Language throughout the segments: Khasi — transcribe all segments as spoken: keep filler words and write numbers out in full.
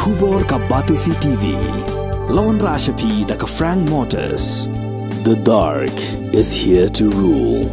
Khubor ka Batesi T V. La wanrah sha phi da ka Frank Motors. The dark is here to rule.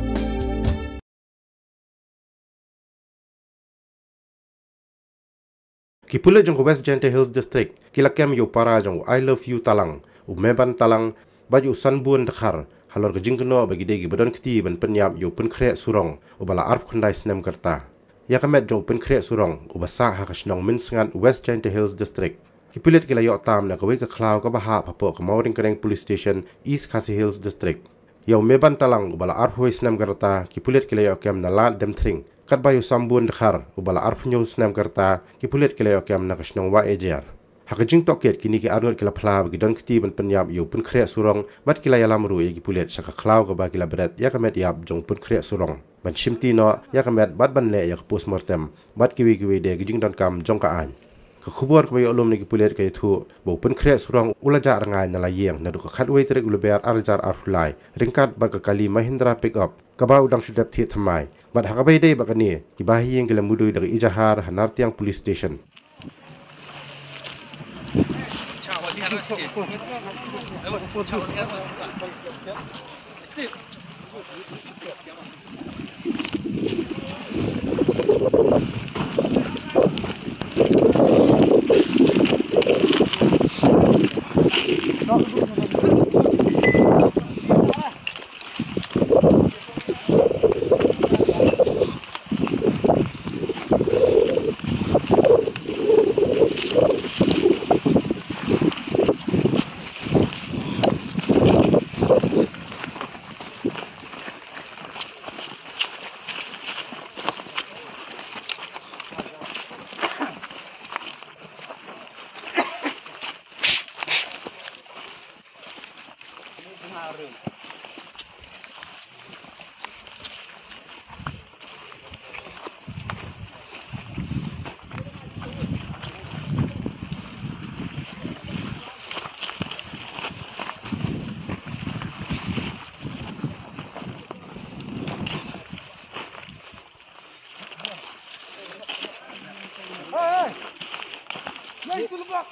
Ki pulit jong ka West Jaintia Hills District ki la kem ïa u para jong u I Love You Talang, u Meban Talang, bad ïa u Sanbun Dkhar halor ka jingkynnoh ba ki dei kiba don kti ban pynïap ïa u Pynkhreh Surong uba la arphew khyndai snem ka rta. Ïa ka met jong u Pynkhreh Surong uba sah ha ka shnong Mynsngat, West Jaintia Hills District, ki pulit ki la ïoh tam na kawei ka khlaw kaba hap hapoh ka Mawryngkneng Police Station, East Khasi Hills District. Ïa u Meban Talang uba la arphew wei snem ka rta ki pulit ki la ïoh kem na Lad Demthring, katba ïa u Sanbun Dkhar uba la arphew hynñiew snem ka rta ki pulit ki la ïoh kem na ka shnong Wahiajer. Ha ka jingtohkit, kine ki arngut ki la phla ba ki don kti ban pynïap ïa u Pynkhreh Surong bad ki la ïalam ruh ïa ki pulit sha ka khlaw kaba ki la bret ïa ka met ïap jong u Pynkhreh Surong ban shimti noh ïa ka met bad ban leh ïa ka postmortem bad kiwei kiwei de ki jingdonkam jong ka aiñ. Ka khubor kaba ïoh lum na ki pulit ka ïathuh ba u Pynkhreh Surong u la jah rngai na la ïing naduh ka khatwei tarik u Lber ar hajar arphew lai ryngkat bad ka kali Mahindra pickup kaba u dang shu dep thied thymmai, bad ha kaba ïadei bad kane, ki bahaïing ki la mudui da ka ejahar ha Nartiang Police Station.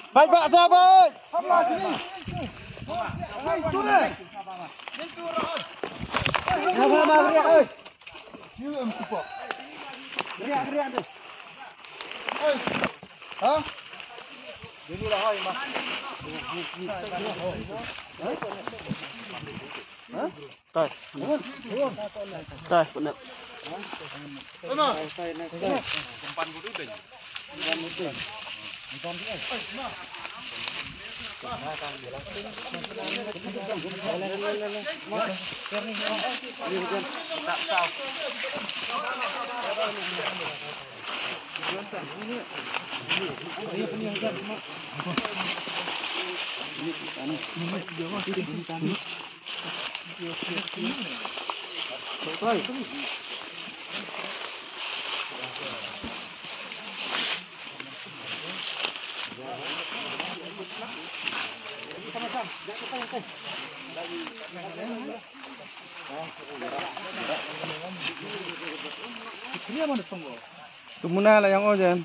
Bai, ba sa bai. Ha? Tumuna la yang ojen.